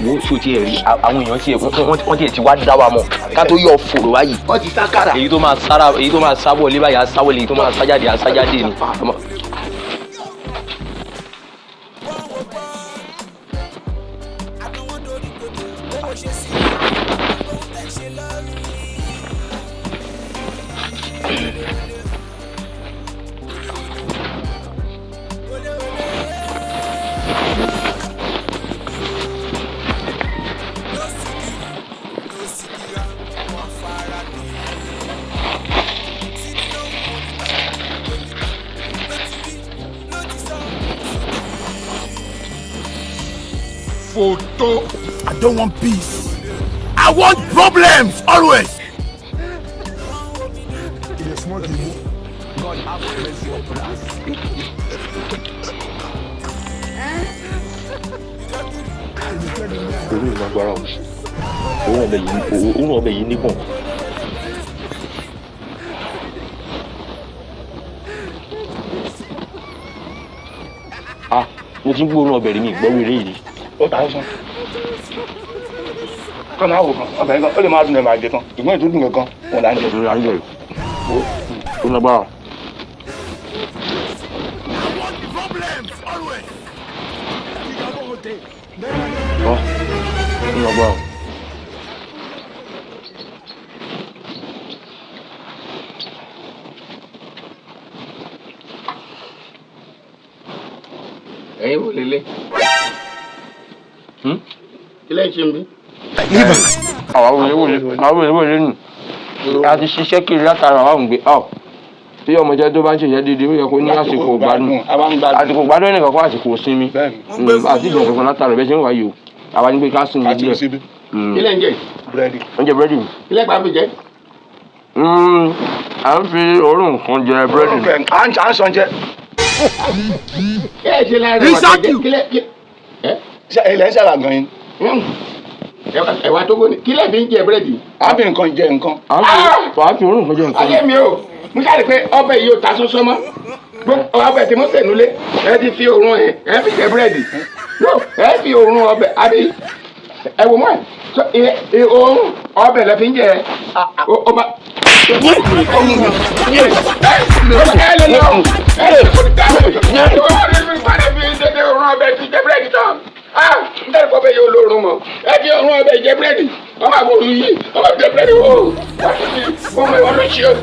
Wo ṣó tiẹ̀ rí àwọn èèyàn tiẹ̀ wọ́n tiẹ̀ ti wá dá wa mọ̀ ká tó yọ fòrò báyìí. Wọ́n ti sákàrà. Èyí tó máa sára, èyí tó máa sáwọlé báyìí á sáwọlé, èyí tó máa sájáde á sájáde ni. Photo. I don't want peace. I want problems always. God have mercy upon us. Òórùn ìlágbára o, òórùn ọbẹ̀ yìí, òórùn ọbẹ̀ yìí nígbọ̀n. Ah, mo ti ń gbóòórùn ọbẹ̀ rí, mi gbọ́ wéré yìí. Ó ta sán kọ́ máa wò kan ọbẹ̀ yẹn kan, ó lè máa dùn ẹ̀ máa jẹ tán, ìgbọ́n ètò dùn gangan wọn là ń jẹ. Òórùn àríjọ yìí ó lágbára. I want problems always. Ọ ó lágbára. Ẹ̀yin wò lélẹ̀. Kí lẹ́yìn ṣe ń bí? Àwọn wòlé nù a ti ṣiṣẹ́ kiri látara àwọn òǹgbẹ ọ tí ọmọdé tó bá ń ṣiṣẹ́ dídí, ó yẹ kó ní àsìkò gbádùn. A bá ń gbádùn. Àsìkò gbádùn ẹnìkan kó àsìkò sinmi. Bẹ́ẹ̀ni. Àti ìjọ kankan látara bẹ́ẹ̀ ṣe ń wáyé o, àwa ní pé ká sinmi Àti díẹ̀. síbi. Kí lẹ́yìn jẹ? Búrẹ́dì. Oúnjẹ búrẹ́dì. Kí lẹ́yìn pàápàá jẹ? À ń fi òórùn kan jẹ búrẹ́dì. À ń sàn jẹ. Kí ẹ ṣe lára ẹ̀wà tó jẹ? Kí lẹ́ kí ẹ? Ṣé ilẹ̀ ń ṣàrà gan yín? Ẹ̀wà tó gbóni. Kí lẹ́ fi ń jẹ búrẹ́dì? À ń fi nǹkan jẹ nǹkan. À ń fi òórùn kan jẹ nǹkan. Ayé mi o, mo ṣáà rí pé ọbẹ̀ yìí ò ta sọ́sọ́ mọ́. Gbogbo ọbẹ̀ tí mo sè nulẹ̀, ẹ ti fi òórùn ẹ, ẹ fi jẹ búrẹ́dì. No, ẹ fi òórùn ọbẹ̀ àbí ẹ wò mọ́ ẹ sọ ẹ òórùn ọbẹ̀ lẹ fi ń jẹ ẹ. Ó bá ẹ lè lọ ẹ lè kó dá ẹ ẹ fi dédé òórùn ọbẹ̀ ti jẹ búrẹ́dì tán. Ah, n tẹ́lẹ̀ kọ́ bẹ́ẹ̀ yóò lóorùn mọ́. Ẹ fi òórùn ọbẹ̀ jẹ búrẹ́dì. Ọmọ àbòrò yìí, ọmọ jẹ búrẹ́dì o. Wọ́n mọ̀ ìwọ́n ló ṣe o.